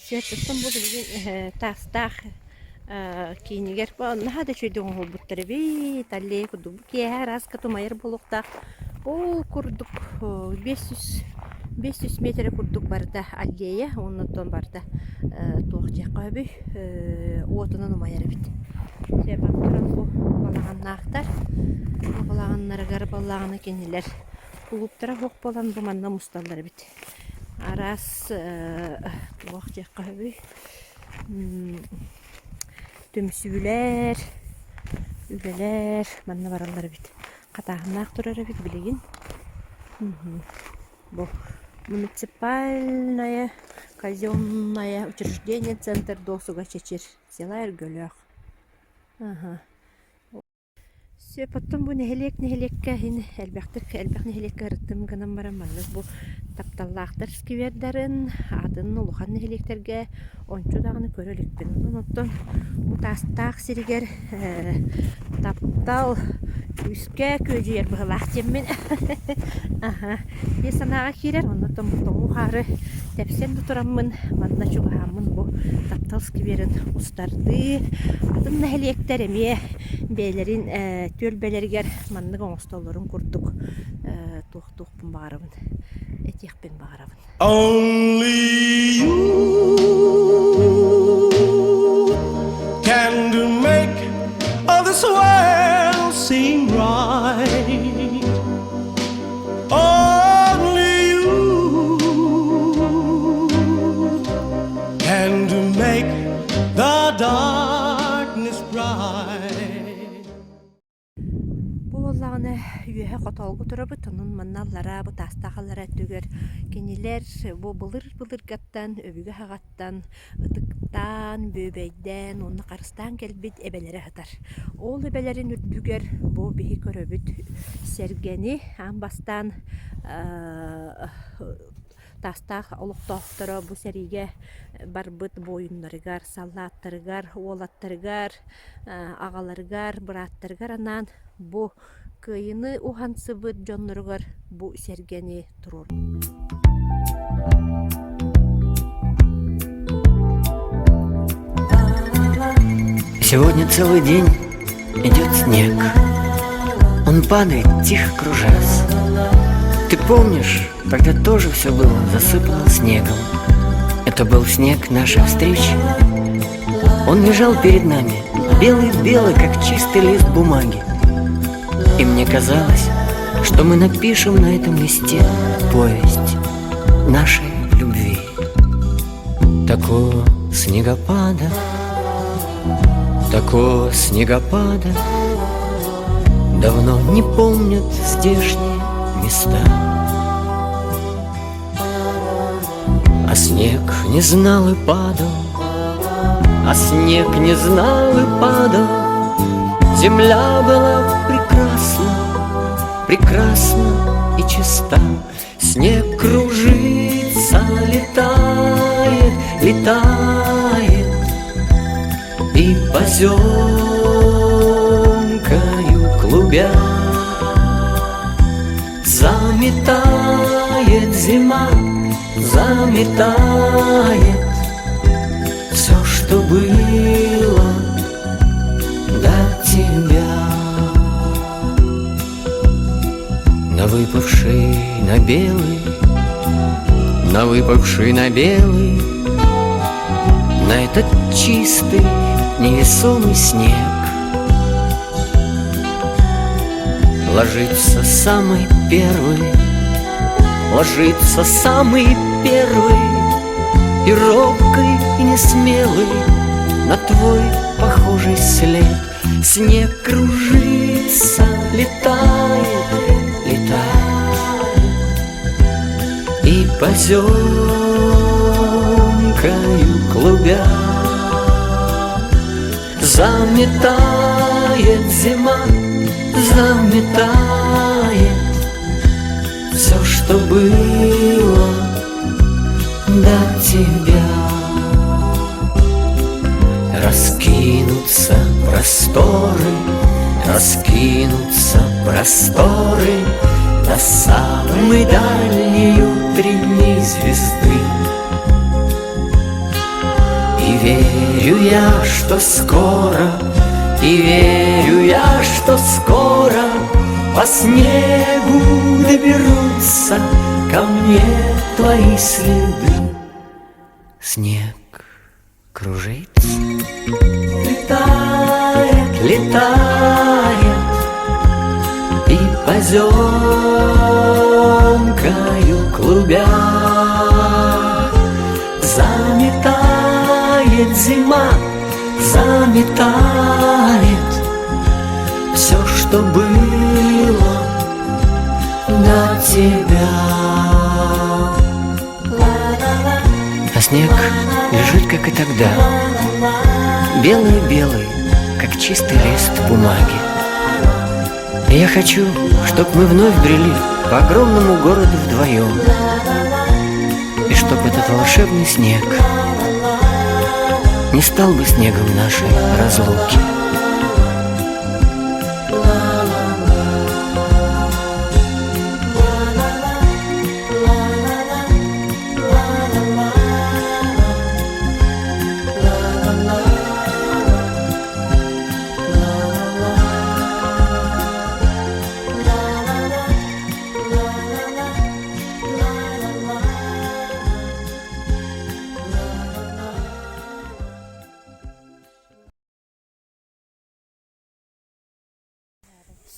A: Сиэттиттэн бу билигин таастаах киинигэр наһаа да үчүгэйдик оҥоһуллубуттар эбит аллея курдук бу киэһэ араска тумайар буолуохтаах ол курдук 500 миэтэрэ курдук барыта аллея уонна барыта туох диэххэ сөбүй уотунан умайар эбит. Дьэ бары туран бу балаҕаннаахтар. Бу балаҕаннарыгар буоллаҕына кинилэр кулууптара суох буолан бу манна мусталлар эбит. Араас туох диэххэ сөбүй түмсүүлэр, үлэлэр манна бараллар эбит. Хатааһыннаах турар эбит билигин. Бу муниципальное казенное учреждение центр досуга Чэчир села Өргөлөөх. Аха. Сөп, оттон бу нэһилиэк нэһилиэккэ иһин элбэхтик элбэх нэһилиэккэ ырыттым гынан баран маннык бу тапталлаахтар сквердарын атын улахан нэһилиэктэргэ ончу даҕаны көрө иликпин. Онон оттон бу Таастаах сиригэр таптал күүскэ күөдьүйэр быһыылаах диэммин аһа биир санааҕа киирэр. Оннуттан бу тоҥуу хаары тэпсэн да тураммын манна чугаһааммын бу таптал скверин устардыы атын нэһилиэктэр эмиэ бэйэлэрин түөлбэлэригэр маннык оҥостоллорун курдук туохтуохпун баҕарабын этиэхпин баҕарабын.
C: Only you can do make all this world seem right. Only you can do make the darkness bright.
A: Бу буоллаҕына үөһэ хотоолго турабыт, онон манна аллараа бу таастаах аллараа өттүгэр кинилэр бу былыр-былыргаттан өбүгэ саҕаттан ытыктаан, бүөбэйдээн уонна харыстаан кэлбит эбэлэрэ сытар. Ол эбэлэрин үрдүгэр бу биһи көрөбүт сэргэни аан бастаан Таастаах олохтоохторо бу сэриигэ барбыт буойуннарыгар, саллааттарыгар, уолаттарыгар, аҕаларыгар, бырааттарыгар анаан бу кыайыыны уһансыбыт дьонноругар бу сэргэни туруорбут.
D: Сегодня целый день. Идет снег. Он падает, тихо кружась. Ты помнишь, тогда тоже все было засыпано снегом. Это был снег наших встреч. Он лежал перед нами, белый-белый, как чистый лист бумаги. И мне казалось, что мы напишем на этом листе повесть нашей любви. Такого снегопада, такого снегопада Давно не помнят здешние места. А снег не знал и падал, а снег не знал и падал. Земля была прекрасна, прекрасна и чиста. Снег кружится, летает, летает И поземкою клубя Заметает зима, заметает Все, что было до тебя. На выпавший на белый, на выпавший на белый, На этот чистый невесомый снег Ложится самый первый, ложится самый первый И робкий, и несмелый на твой похожий след Снег кружится, летает, летает И поземкою клубя Заметает зима, заметает Все, что было до тебя. Раскинутся просторы, раскинутся просторы До самой дальней утренней звезды. И верю я, что скоро, и верю я, что скоро По снегу доберутся ко мне твои следы. Снег кружится, летает, летает И поземкою клубя Заметает зима, заметает Все, что было до тебя. А снег лежит, как и тогда, Белый-белый, как чистый лист бумаги. И я хочу, чтоб мы вновь брели по огромному городу вдвоем, И чтоб этот волшебный снег не стал бы снегом нашей разлуки.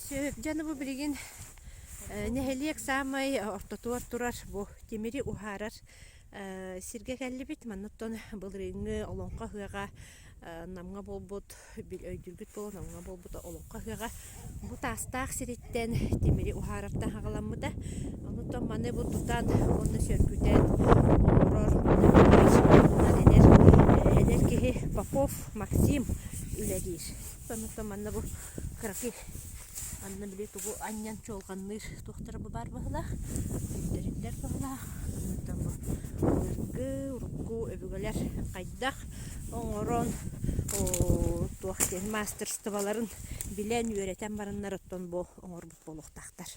A: Сөп, дьэ бу билигин нэһилиэк саамай ортотугар турар бу тимири уһаарар сиргэ кэллибит. Манныттан былырыыҥҥы Олоҥхо ыһыаҕа Намҥа буолбут, өйдүүргүт буолуо, Намҥа буолбут Олоҥхо ыһыаҕа бу таастаах сириттэн тимири уһаарартан саҕаламмыта. Онуттан маны бу тутан уонна сөргүтэн оҥорор эдэр эдэр киһи Попов Максим үлэлиир. Онуттан манна бу кыракый анна били тугу анньан чуолҕанныыр туохтара бу баар быһыылаах, тэриллэр быһыылаах. Онуттан бу былыргы, урукку өбүгэлэр хайдах оҥорон туох диэн маастарыстыбаларын билэн үөрэтэн бараннар оттон бу оҥорбут буолуохтаахтар.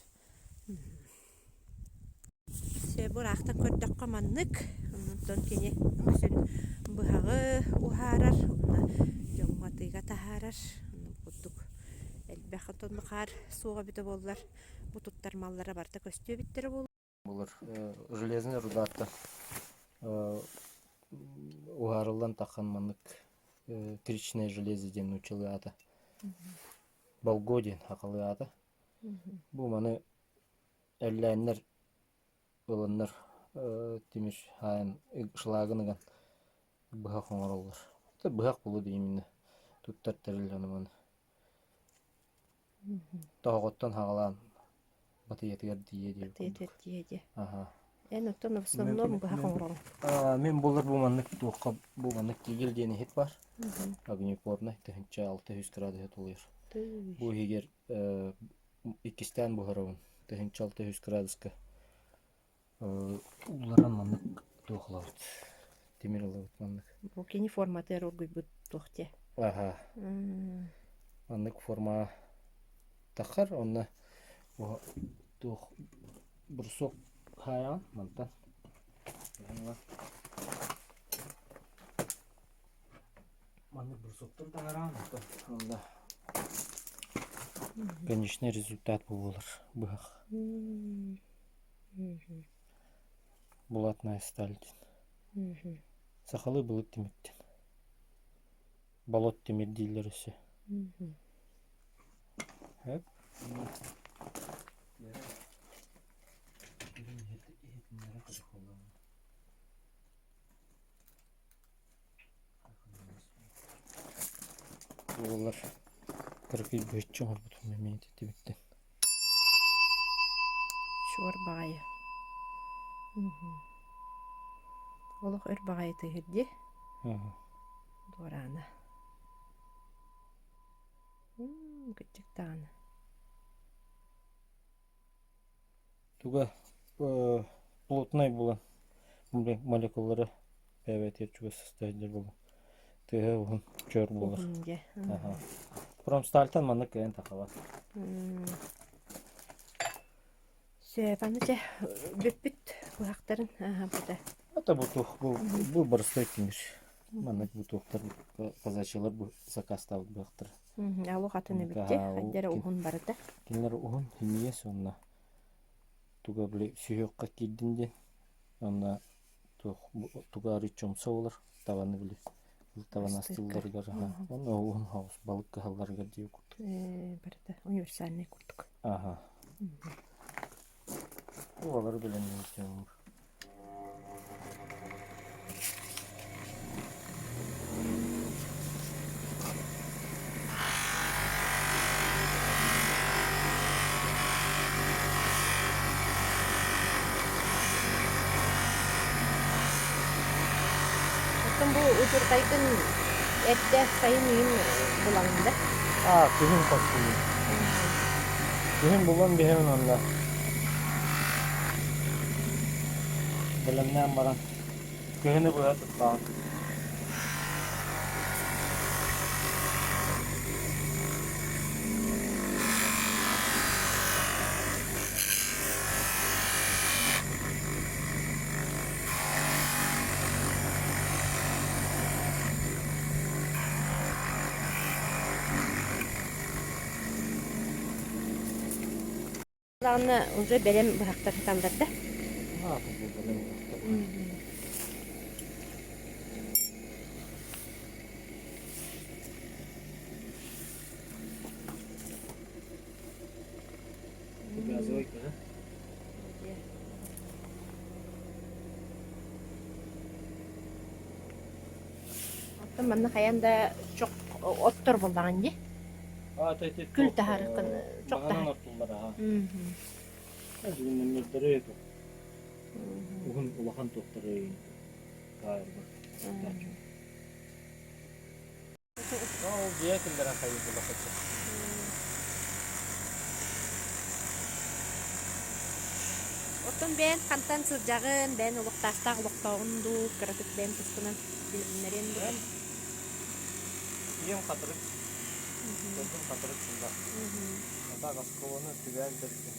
A: Бу ыраахтан көрдөххө маннык, онтон кини үксүн быһаҕы уһаарар уонна дьоҥҥо атыыга таһаарар. Онно курдук. Элбэх оттон бу хаар суоҕа эбитэ буоллар, бу туттар маллара барыта көстүө эбиттэрэ буолуо.
E: Булар железный рудаттан уһаарыллан таххан маннык кричное железо диэн нууччалыы аата. Болго диэн сахалыы аата. Бу маны эллээннэр ыланнар тимир хаайан шлагын ыган быһах оҥороллор. Быһах буолуо именно туттар тэрил аны маны. Тоһоҕоттон хаҕалаан батыйатыгар тиийэ диир
A: Батыйатыгар
E: курдук.
A: тиийэ диэ.
E: Аха.
A: Эн оттон в основном быһах оҥороҕун.
E: Мин булар бу маннык туохха бу маннык тигил диэн иһит бар. Огнеупорный 1600 градуһа тулуйар. Бу иһигэр иккистээн буһарабын 1600 градуска Уларан маннык туох ылабыт, тимир ылабыт маннык.
A: Бу кини форматыгар оргуйбут туох диэ?
E: Аха. Маннык формаҕа таххар, онно туох брусок хаайаҕын мантан. Маннык брусоктар таһараҕын, онтон онно конечный результат буолар быһах. Булатная сталь диэн. Сахалыы былыт тимиртэн. Болот тимир дииллэр өссө. Хөп. Буолар кыракый быһыччы оҥорбутум эмиэ ититибиттэн.
A: Чуор баҕайы. Олох өр баҕайы тыаһыыр дии. Дуораана. Кырдьык даҕаны.
E: Туга плотнай буолан молекулалара бэйэ-бэйэтигэр чугас сыстаһыллар буолан тыаһа уһун чөр буолар.
A: Уһун дьэ.
E: Промстальтан маннык кыайан тахабат.
A: Сөп, аны дьэ бүппүт быһахтарын бута.
E: Это бу туох бу бу боростой тимир. Маннык бу туохтар казачьялар бу сакаастаабыт быһахтар.
A: Алох атын эбит дьэ, хайдара уһун барыта.
E: Кинилэр уһун химиэс уонна туга били сүһүөххэ киирдин диэн уонна туох туга арыычча умса буолар табаны били табаны астыылларыгар уонна уһун соҕус балык кыһалларыгар диир курдук.
A: Барыта универсальный курдук.
E: Аха. Олары билэн
A: Оттон бу удьурҕайгын эрдэ сайын ыйын булаҥын да?
E: Аа, күһүн хостуйун. Күһүн булан биһэбин онно. Бэлэмнээн баран күһүнү быһа туттаҕын.
A: Даҕаны уже бэлэм быһахтар сыталлар да?
E: Бэлэм быһахтар. Газовый, да?
A: Оттон манна хайаан да чох оттор буоллаҕын дии. Күл таһаарыккын чох таһаар.
E: Оттуллар аха. Дьүгүннэммиттэрэ уһун улахан туохтары таайырбыт. Ол дьиэ киллэрэн хайыы булахаччы.
A: Оттон бэйэн хантан сылдьаҕын, бэйэн олохтоохтоох олохтооҕун дуу, кыратык бэйэн тускунан билиһиннэриэн дуу?
E: Ийэм хатырык. Төрдүм хатырык сылла. Ата оскуоланы түбээн бүтэрбитим.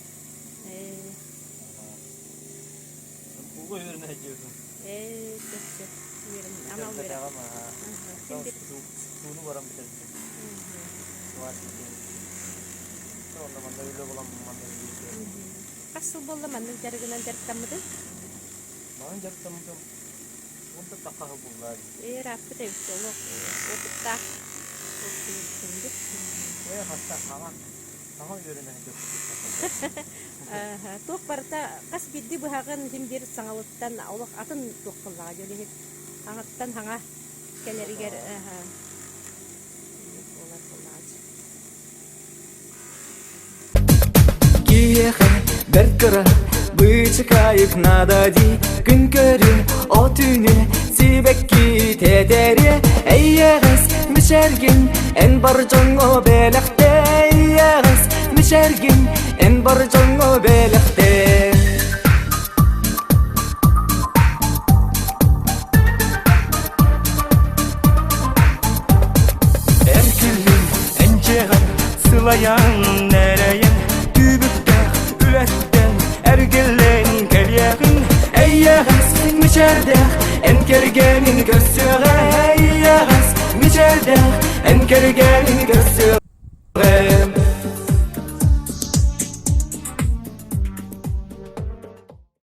E: Ууга үөрэнэ сылдьыбытым.
A: Сөп сөп. Үөрэн, анал үөрэх.
E: Син бир тууну баран бүтэрбитим. Онно манна үлэ булан манна үлэлиир.
A: Хас сыл буолла маннык дьарыгынан дьарыктаммытыҥ?
E: Манан дьарыктаммытым уонта тахха сыл буолла дии.
A: Ээ, ырааппыт эбит олох опыттаах киһибит.
E: Ээ, хаста хаҥа хаҥа үөрэнэ
A: Туох барыта хас биирдии быһаҕын син биир саҥалыттан олох атын туох буоллаҕа дьон иһит хаҥаттан хаҥа кэлэригэр буолар буоллаҕа.
C: Киһиэхэ бэрт кыра быычыкайык наада дии Күн көрүө, от үүнүө, сибэкки тэтэриэ Эйэҕэс мичээргин эн бар дьоҥҥо бэлэхтээ Эйэҕэс мичээргин эн бар дьоҥҥо бэлэхтээ Эркиллин энчиэҕэр сылайан эрэйэн Түбүктээх үлэттэн эргиллэн кэлиэҕиҥ Эйэҕэс мичээрдээх эн кэргэнин көрсүөҕэ Эйэҕэс мичээрдээх эн кэргэнин көрсүөҕэ.